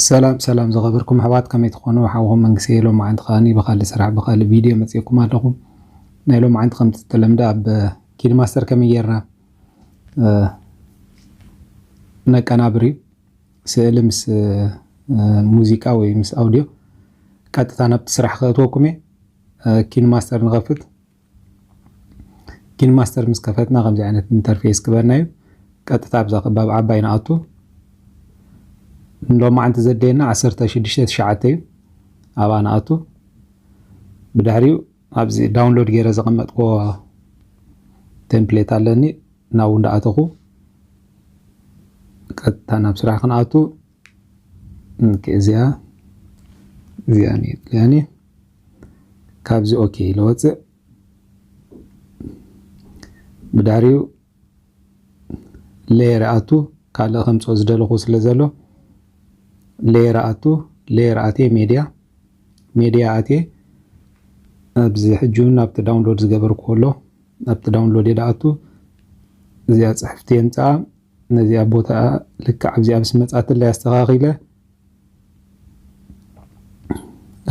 ሰላም ሰላም ዝኸበርኩም ኣሕዋት፣ ከመይ ትኾኑ? ሓውኹም መንግስቲ ሎም መዓንቲ ከኣኒ ብኻልእ ስራሕ ብኻልእ ቪድዮ መፅእኩም ኣለኹ። ናይ ሎም መዓንቲ ከምቲ ዝተለምደ ኣብ ኪንማስተር ከመይ ጌርና ነቀናብር እዩ። ስእሊ ምስ ሙዚቃ ወይ ምስ ኣውድዮ ቀጥታ ናብቲ ስራሕ ከእትወኩም እየ። ኪንማስተር ንኸፍት። ኪንማስተር ምስ ከፈትና ከምዚ ዓይነት ኢንተርፌስ ክበና እዩ። ቀጥታ ኣብዛ ክባብ ዓባይ ንኣቱ። ሎማዓንቲ ዘደየና ዓሰርተ ሽዱሽተ ትሽዓተ እዩ። ኣብኣ ንኣቱ። ብድሕሪኡ ኣብዚ ዳውንሎድ ገይረ ዘቐመጥክዎ ቴምፕሌት ኣለኒ። ናብኡ እንዳኣተኹ ቀጥታ ናብ ስራሕ ክንኣቱ። ኦኬ፣ እዚኣ እዚኣ ነድልያኒ። ካብዚ ኦኬ ኢለ ወፅእ። ብድሕሪኡ ሌየር ኣቱ። ካልእ ከምፅኦ ዝደለኹ ስለ ዘሎ ሌየር ኣቱ። ሌየር ኣቴ ሜድያ ሜድያ ኣቴ ኣብዚ ሕጂ እውን ኣብቲ ዳውንሎድ ዝገበርኩ ኣሎ። ኣብቲ ዳውንሎድ እየ ድኣቱ። እዚኣ ፅሕፍቲ የምፅኣ። ነዚኣ ቦታ ልክዕ ኣብዚኣ ምስ መፃትለይ ኣስተኻኺለ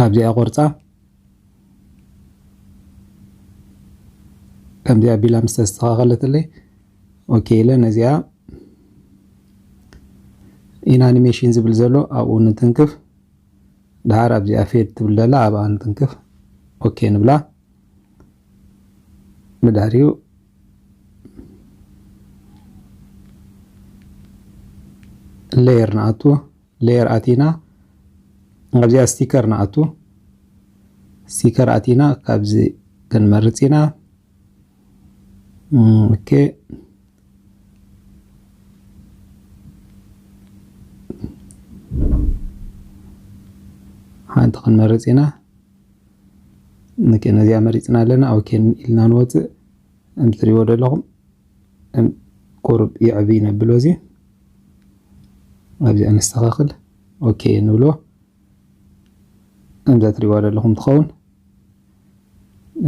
ኣብዚኣ ቆርፃ። ከምዚኣ ቢላ ምስ ተስተኻኸለትለይ ኦኬ ኢለ ነዚኣ ኢን ኣኒሜሽን ዝብል ዘሎ ኣብኡ ንትንክፍ። ድሓር ኣብዚኣ ፌድ ትብል ዘላ ኣብኣ ንትንክፍ። ኦኬ ንብላ። ብድሕሪኡ ሌየር ንኣቱ። ሌየር ኣቲና ኣብዚኣ ስቲከር ንኣቱ። ስቲከር ኣቲና ካብዚ ክንመርፅ ኢና። ኦኬ፣ ሓንቲ ክንመርፅ ኢና። ኦኬ፣ ነዚኣ መሪፅና ኣለና። ኦኬ ኢልና ንወፅእ። ከም ትሪእዎ ዘለኹም ቁሩብ ይዕብይ ነብሎ። እዚ ኣብዚኣ ነስተኻኽል። ኦኬ ንብሎ። ከምዛ ትሪእዋ ዘለኹም ትኸውን።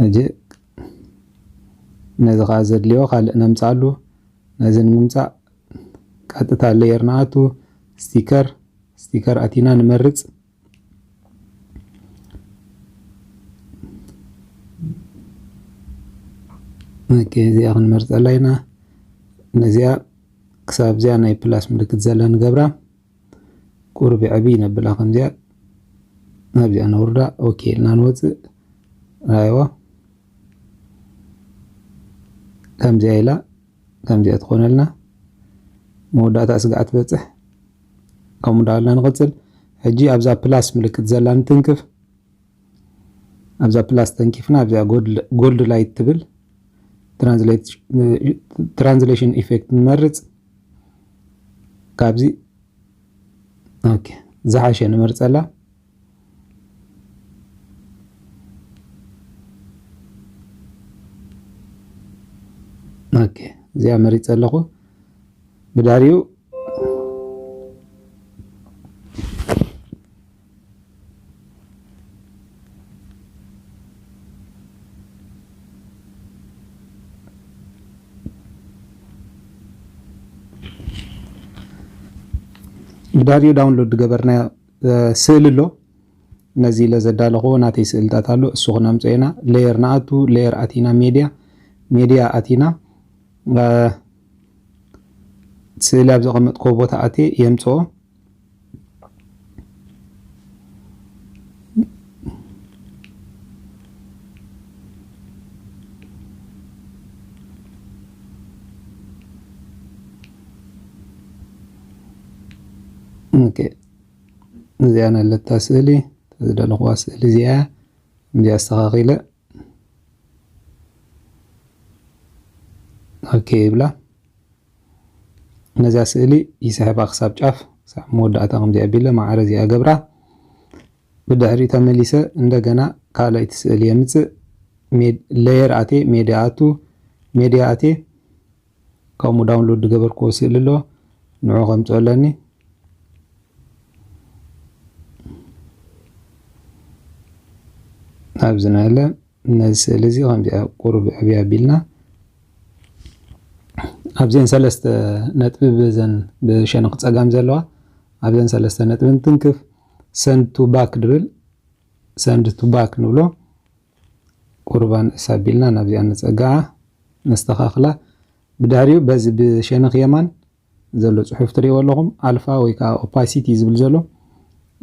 እጂ ነዚ ከዓ ዘድልዮ ካልእ ነምፅኣሉ። ነዚ ንምምፃእ ቀጥታ ሌየር ንኣቱ። ስቲከር ስቲከር ኣቲና ንመርፅ። ኦኬ፣ እዚኣ ክንመርፀላ ኢና። ነዚኣ ክሳብ እዚኣ ናይ ፕላስ ምልክት ዘላ ንገብራ። ቁሩብ ይዕብይ ነብላ። ከምዚኣ ናብዚኣ ነውርዳ። ኦኬ ኢልና ንወፅእ። ራይዋ ከምዚኣ ኢላ ከምዚኣ ትኾነልና። መወዳእታ ስጋዕ ትበፅሕ። ከምኡ እንዳበልና ንቕፅል። ሕጂ ኣብዛ ፕላስ ምልክት ዘላ ንትንክፍ። ኣብዛ ፕላስ ተንኪፍና ኣብዚኣ ጎልድ ላይት ትብል ትራንስሌሽን ኢፌክት ንመርፅ። ካብዚ ኦኬ፣ ዝሓሸ ንመርፀላ። ኦኬ፣ እዚኣ መሪፀ ኣለኹ። ብድሕሪኡ ብድሕሪኡ ዳውንሎድ ዝገበርናዮ ስእሊ ኣሎ። ነዚ ኢለ ዘዳለኹዎ ናተይ ስእልታት ኣሎ፣ እሱ ክነምፅኦ ኢና። ሌየር ንኣቱ። ሌየር ኣቲና ሜድያ ሜድያ ኣቲና ስእሊ ኣብ ዘቐመጥክዎ ቦታ ኣትየ የምፅኦ። ኦኬ፣ እዚኣ ነለታ ስእሊ፣ ዝደለኽዋ ስእሊ እዚኣ እያ። እዚኣ ኣስተኻኺለ ኦኬ ይብላ። ነዛ ስእሊ ይስሕባ ክሳብ ጫፍ፣ ክሳብ መወዳእታ ከምዚኣ ኣቢለ ማዕረ እዚኣ ገብራ። ብድሕሪኡ ተመሊሰ እንደገና ካልኣይቲ ስእሊ የምፅእ። ሜድ-፣ ሌየር ኣቴ፣ ሜድያ ኣቱ፣ ሜድያ ኣቴ፣ ከምኡ ዳውንሎድ ዝገበርክዎ ስእሊ ኣሎ፣ ንዑ ከምፅኦ ኣለኒ። ኣብዚ ናለ ነዚ ስእሊ እዚ ከምዚኣ ቁሩብ ዕብይ ኣቢልና ኣብዘን ሰለስተ ነጥቢ ብዘን ብሸነኽ ጸጋም ዘለዋ ኣብዘን ሰለስተ ነጥቢ ንትንክፍ። Send to back ድብል፣ send to back ንብሎ። ቁርብ ኣንእስ ኣቢልና ናብዚኣ ነጸግዓ፣ ነስተኻኽላ። ብድሕሪኡ በዚ ብሸነኽ የማን ዘሎ ጽሑፍ ትርእይዎ ኣለኹም፣ ኣልፋ ወይ ከዓ ኦፓሲቲ ዝብል ዘሎ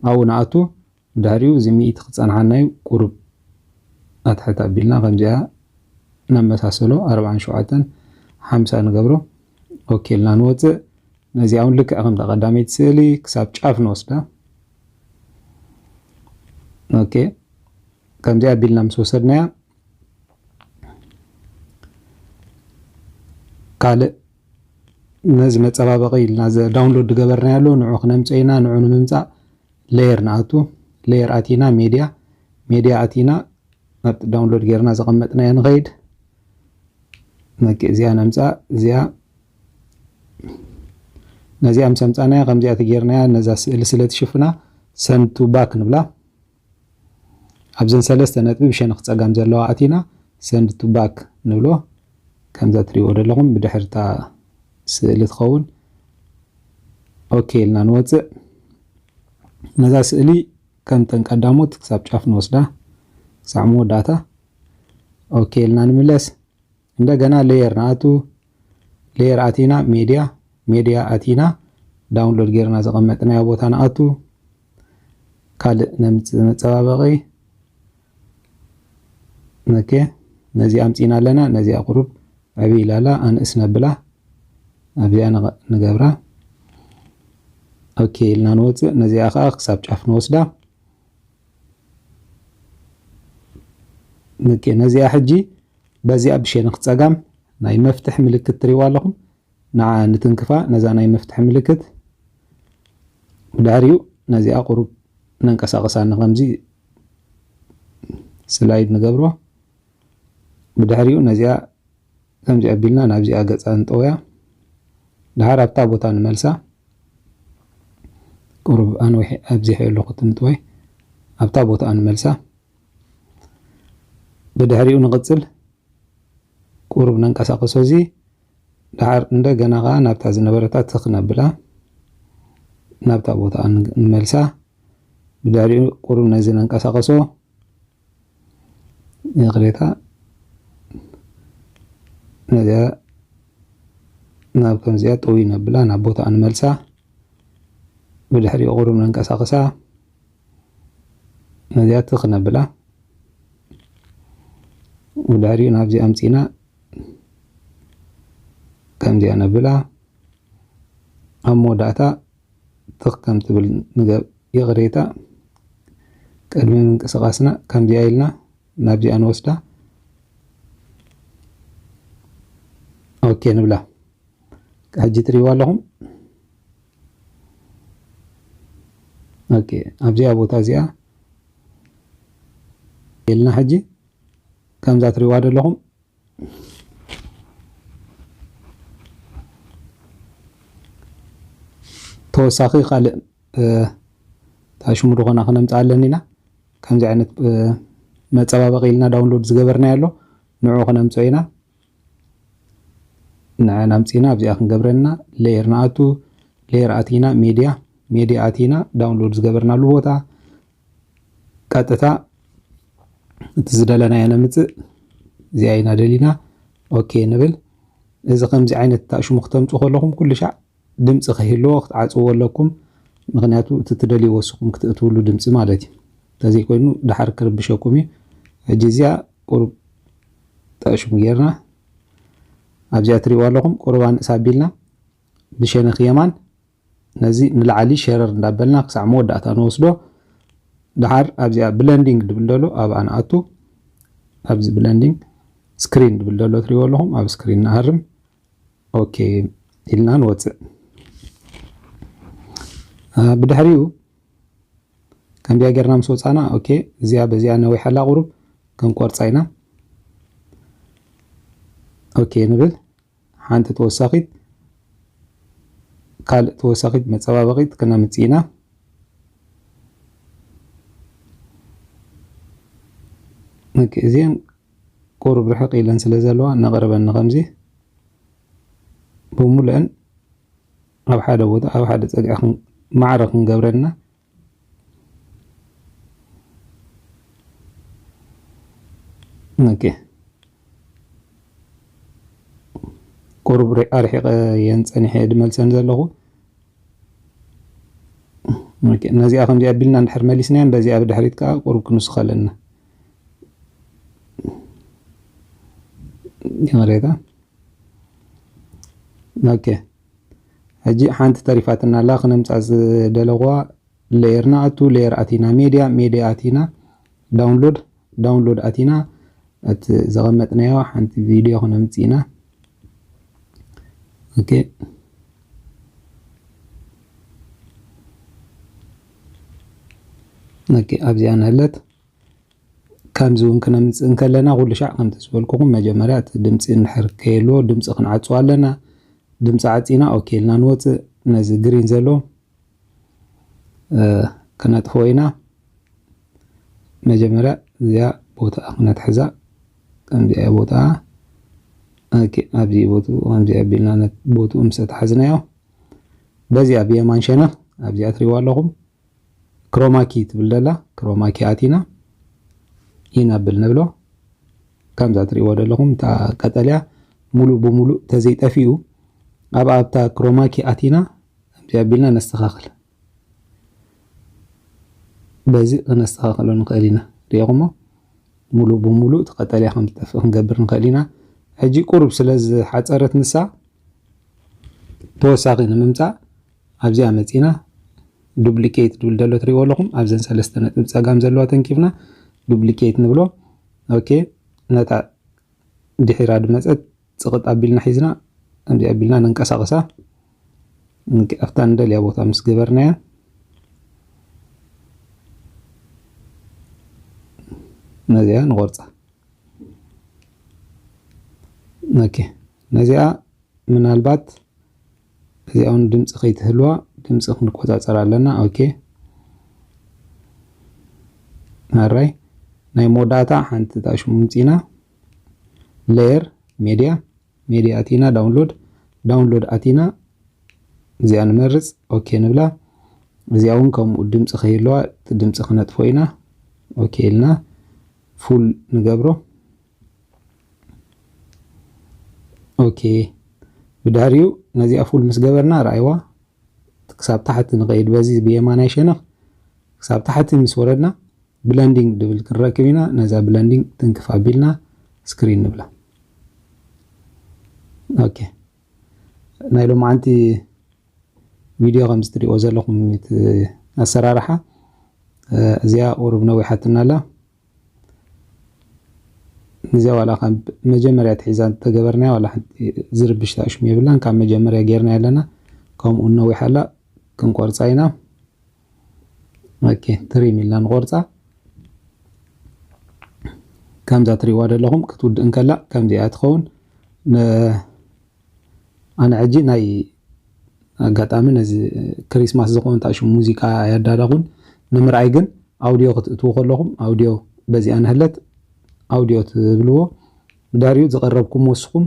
ኣብኡ ንኣቱ። ብድሕሪኡ እዚ ሚእቲ ክጸንሓና እዩ። ቁሩብ ኣትሕት ኣቢልና ከምዚኣ ነመሳሰሎ፣ ኣርባዓን ሸውዓተን ሓምሳ ንገብሮ። ኦኬ ኢልና ንወጽእ። ነዚኣ እውን ልክዕ ከምታ ቀዳመይቲ ስእሊ ክሳብ ጫፍ ንወስዳ። ኦኬ፣ ከምዚኣ ኣቢልና ምስ ወሰድናያ፣ ካልእ ነዚ መጸባበቒ ኢልና ዳውንሎድ ዝገበርናዮ ኣሎ፣ ንዑ ክነምጽኦ ኢና። ንዑ ንምምጻእ ሌየር ንኣቱ። ሌየር ኣቲና፣ ሜድያ፣ ሜድያ ኣቲና፣ ናብቲ ዳውንሎድ ጌርና ዘቐመጥናዮ ንኸይድ። መኪ እዚኣ ነምጻ። እዚኣ፣ ነዚኣ ምስ ኣምጻናያ ከምዚኣ ተጌርናያ፣ ነዛ ስእሊ ስለ ትሽፍና፣ send to back ንብላ። ኣብዘን ሰለስተ ነጥቢ ብሸነኽ ጸጋም ዘለዋ ኣቲና፣ send to back ንብሎ። ከምዛ ትሪእዎ ዘለኹም ብድሕርታ ስእሊ ትኸውን። ኦኬ ኢልና ንወጽእ። ነዛ ስእሊ ከምተን ቀዳሞት ክሳብ ጫፍ ንወስዳ፣ ክሳዕ መወዳእታ። ኦኬ ኢልና ንምለስ። እንደገና ሌየር ንኣቱ። ሌየር ኣቲና፣ ሜድያ፣ ሜድያ ኣቲና፣ ዳውንሎድ ጌርና ዘቐመጥናዮ ቦታ ንኣቱ። ካልእ ነምጽእ መጸባበቒ። ኦኬ፣ ነዚኣ ኣምጺእና ኣለና። ነዚኣ ቁሩብ ዕብይ ኢላ ኣላ፣ ኣንእስ ነብላ። ኣብዚኣ ንገ-፣ ንገብራ። ኦኬ ኢልና ንወጽእ። ነዚኣ ኸኣ ክሳብ ጫፍ ንወስዳ። ኦኬ፣ ነዚኣ ሕጂ በዚኣ ብሸነኽ ጸጋም ናይ መፍትሒ ምልክት ትሪእዋ ኣለኹም። ንዓ ንትንክፋ፣ ነዛ ናይ መፍትሒ ምልክት። ብድሕሪኡ ነዚኣ ቁሩብ ነንቀሳቕሳ፣ ንኸምዚ ስላይድ ንገብሮ። ብድሕሪኡ ነዚኣ ከምዚ ኣቢልና ናብዚኣ ገጻ ንጠውያ። ድሓር ኣብታ ቦታ ንመልሳ። ቁሩብ ኣንዊሕ ኣብዚሐ ኣለኹ እቲ ምጥዋይ። ኣብታ ቦታኣ ንመልሳ። ብድሕሪኡ ንቕጽል። ቁሩብ ነንቀሳቕሶ እዚ። ድሓር እንደገና ኸኣ ናብታ ዝነበረታ ትኽ ነብላ። ናብታ ቦታኣ ን-፣ ንመልሳ። ብድሕሪኡ ቁሩብ ነዚ ነንቀሳቕሶ። ይቕሬታ። ነዚኣ ናብ ከምዚኣ ጥውይ ነብላ፣ ናብ ቦታኣ ንመልሳ። ብድሕሪኡ ቁሩብ ነንቀሳቕሳ። ነዚኣ ትኽ ነብላ። ብድሕሪኡ ናብዚ ኣምጺና ከምዚኣ ነብላ። ኣብ መወዳእታ ትኽ ከም ትብል ንገብ-፣ ይቕሬታ። ቅድሚ ምንቅስቓስና ከምዚኣ ኢልና ናብዚኣ ንወስዳ። ኦኬ ንብላ። ሕጂ ትሪእዋ ኣለኹም። ኦኬ፣ ኣብዚኣ ቦታ እዚኣ ኢልና ሕጂ ከምዛ ትሪእዋ ዘለኹም። ተወሳኺ ካልእ፣ እ፣ ታሽሙ ዝኾና ክነምጽኣለን ኢና። ከምዚ ዓይነት፣ እ፣ መጸባበቒ ኢልና ዳውንሎድ ዝገበርናዮ ኣሎ፣ ንዑ ክነምጽኦ ኢና። ንዐን ኣምጺእና ኣብዚኣ ክንገብረና፣ ሌየር ንኣቱ፣ ሌየር ኣቲና፣ ሜድያ፣ ሜድያ ኣቲና፣ ዳውንሎድ ዝገበርናሉ ቦታ፣ ቀጥታ እቲ ዝደለናዮ ነምጽእ። እዚኣ ኢና ደሊና። ኦኬ ንብል። እዚ ከምዚ ዓይነት ታሽሙ ክተምጽኡ ከለኹም ኩሉ ሻዕ ድምጺ ከይህልዎ ክትዓጽዎ ኣለኩም። ምኽንያቱ እቲ ትደልይዎ ንስኹም ክትእትውሉ ድምጺ ማለት እዩ። እንተዘይኮይኑ ድሓር ክርብሸኩም እዩ። ሕጂ እዚኣ ቁሩብ ታሽሙ ጌርና ኣብዚኣ ትሪእዋ ኣለኹም። ቁሩብ ኣንእስ ኣቢልና ብሸነኽ የማን ነዚ ንላዕሊ ሸረር እንዳበልና ክሳዕ መወዳእታ ንወስዶ። ድሓር ኣብዚኣ ብለንዲንግ ድብል ደሎ ኣብኣ ንኣቱ። ኣብዚ ብለንዲንግ ስክሪን ድብል ደሎ ትሪእዎ ኣለኹም። ኣብ ስክሪን ንኣርም። ኦኬ ኢልና ንወጽእ። እ፣ ብድሕሪኡ ከምዚኣ ጌርና ምስ ወጻና፣ ኦኬ፣ እዚኣ በዚኣ ነዊሓ ኣላ ቁሩብ ክንቆርጻ ኢና። ኦኬ ንብል። ሓንቲ ተወሳኺት፣ ካልእ ተወሳኺት መጸባበቒት ክነምጽእ ኢና። ኦኬ፣ እዚአን ቁሩብ ርሕቕ ኢለን ስለ ዘለዋ ነቕርበን ንኸምዚ። ብምሉአን ኣብ ሓደ ቦታ፣ ኣብ ሓደ ጸግዒ ክን-፣ ማዕረ ክንገብረልና። ኦኬ፣ ቁሩብ ሪ-፣ ኣርሒቐ የን ጸኒሐ ድመልሰን ዘለኹ። ኦኬ፣ ነዚኣ ከምዚኣ ኣቢልና እንድሕር መሊስናያን፣ በዚኣ ብድሕሪት ከኣ ቁሩብ ክንውስኽ ኣለና። ይቕሬታ። ኦኬ፣ ሕጂ ሓንቲ ተሪፋትና ኣላ፣ ክነምጻ ዝደለኹዋ። ሌየር ንኣቱ፣ ሌየር ኣቲና፣ ሜድያ፣ ሜድያ ኣቲና፣ ዳውንሎድ፣ ዳውንሎድ ኣቲና፣ እቲ ዘቐመጥናዮ ሓንቲ ቪድዮ ክነምጽእ ኢና። ኦኬ። ኦኬ፣ ኣብዚኣ ንህለት። ከምዚ እውን ክነምጽእ እንከለና፣ ኩሉ ሻዕ ከምቲ ዝበልኩኹም፣ መጀመርያ እቲ ድምጺ እንድሕር ከየልዎ፣ ድምጺ ክንዓጽዎ ኣለና። ድምጺ ዓጺና፣ ኦኬ ኢልና ንወጽእ። ነዚ ግሪን ዘሎ እ፣ ክነጥፍኦ ኢና። መጀመርያ እዚኣ ቦታኣ ክነትሕዛ። ከምዚኣ እያ ቦታኣ። ኦኬ፣ ኣብዚ ቦትኡ ከምዚኣ ኣቢልና ነት-፣ ቦትኡ ምስ ኣትሓዝናዮ፣ በዚኣ ብየማን ሸነኽ ኣብዚኣ ትሪእዋ ኣለኹም። ክሮማኪ ትብል ዘላ፣ ክሮማኪ ኣቲና ኢን ኣብል ንብሎ። ከምዛ ትሪእዎ ዘለኹም፣ እታ ቀጠልያ ሙሉእ ብሙሉእ ተዘይጠፊኡ፣ ኣብ፣ ኣብታ ክሮማኪ ኣቲና፣ ከምዚ ኣቢልና ነስተኻኽል። በዚ ክነስተኻኽሎ ንኽእል ኢና። ሪኢኹሞ? ሙሉእ ብሙሉእ እቲ ቀጠልያ ከም ዝጠፍእ ክንገብር ንኽእል ኢና። ሕጂ ቁሩብ ስለ ዝሓጸረት ንሳ፣ ተወሳኺ ንምምጻእ ኣብዚኣ መጺና፣ ዱፕሊኬት ዝብል ዘሎ ትሪእዎ ኣለኹም። ኣብዘን ሰለስተ ነጥቢ ጸጋም ዘለዋ ተንኪፍና፣ ዱፕሊኬት ንብሎ። ኦኬ፣ ነታ ድሒራ ዝመጸት ጽቕጥ ኣቢልና ሒዝና፣ ከምዚ ኣቢልና ነንቀሳቕሳ። እንክ-፣ ኣብታ ንደልያ ቦታ ምስ ገበርናያ፣ ነዚኣ ንቖርጻ። ኦኬ፣ ነዚኣ ምናልባት እዚኣ እውን ድምፂ ከይትህልዋ ድምፂ ክንቆፃፀር ኣለና። ኦኬ፣ ኣራይ፣ ናይ መወዳእታ ሓንቲ እታ ሽሙ ምፂና፣ ሌየር፣ ሜድያ፣ ሜድያ ኣቲና፣ ዳውንሎድ፣ ዳውንሎድ ኣቲና፣ እዚኣ ንመርፅ። ኦኬ ንብላ። እዚኣ እውን ከምኡ ድምፂ ከይህልዋ፣ እቲ ድምፂ ክነጥፎ ኢና። ኦኬ ኢልና ፉል ንገብሮ። ኦኬ፣ ብድሕሪኡ ነዚኣ ፉል ምስ ገበርና፣ ረኣይዋ፣ ክሳብ ታሕቲ ንኸይድ፣ በዚ ብየማናይ ሸነኽ ክሳብ ታሕቲ ምስ ወረድና፣ ብለንዲንግ ድብል ክንረክብ ኢና። ነዛ ብለንዲንግ ትንክፍ ኣቢልና ስክሪን ንብላ። ኦኬ፣ ናይ ሎማዓንቲ ቪድዮ ከምዚ ትሪእዎ ዘለኹም፣ እቲ ኣሰራርሓ፣ እ፣ እዚኣ ቁሩብ ነዊሓትና ኣላ። እዚኣ ዋላ ካብ መጀመርያ ትሒዛ እንተገበርናያ፣ ዋላ ሓንቲ ዝርብሽ ታሽሙ የብላን። ካብ መጀመርያ ጌርናያ ኣለና። ከምኡ ነዊሓ ኣላ፣ ክንቆርጻ ኢና። ኦኬ፣ ትሪም ኢልና ንቆርጻ። ከምዛ ትሪእዋ ዘለኹም ክትውድእ እንከላ ከምዚኣ ትኸውን። ነ-፣ ኣነ ሕጂ ናይ ኣጋጣሚ ነዚ ክሪስማስ ዝኾን ታሽሙ ሙዚቃ ኣየዳለኹን። ንምርኣይ ግን ኣውዲዮ ክትእትዉ ከለኹም፣ ኣውዲዮ በዚኣ ንህለት ኣውዲዮ ትብልዎ። ብድሕሪኡ ዝቐረብኩሞ ንስኹም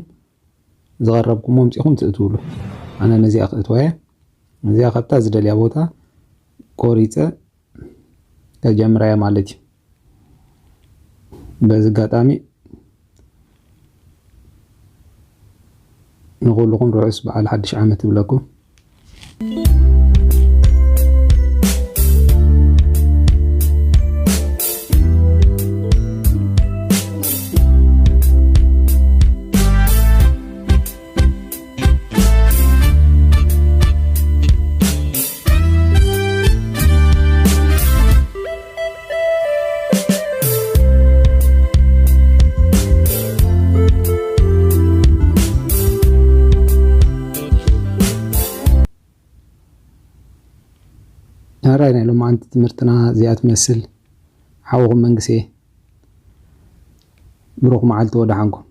ዝቐረብኩሞ ኣምጺኹም ትእትውሉ። ኣነ ነዚኣ ክእትዋ እየ። ነዚኣ ካብታ ዝደልያ ቦታ ቆሪጸ ከጀምራ እየ ማለት እዩ። በዚ ኣጋጣሚ ንኹልኹም ርሑስ በዓል ሓድሽ ዓመት ይብለኩም። ኣራይ ናይ ሎማዓንቲ ትምህርትና እዚኣ ትመስል። ሓውኹም መንግሴ፣ ብሩኽ መዓልቲ ወደሓንኩም።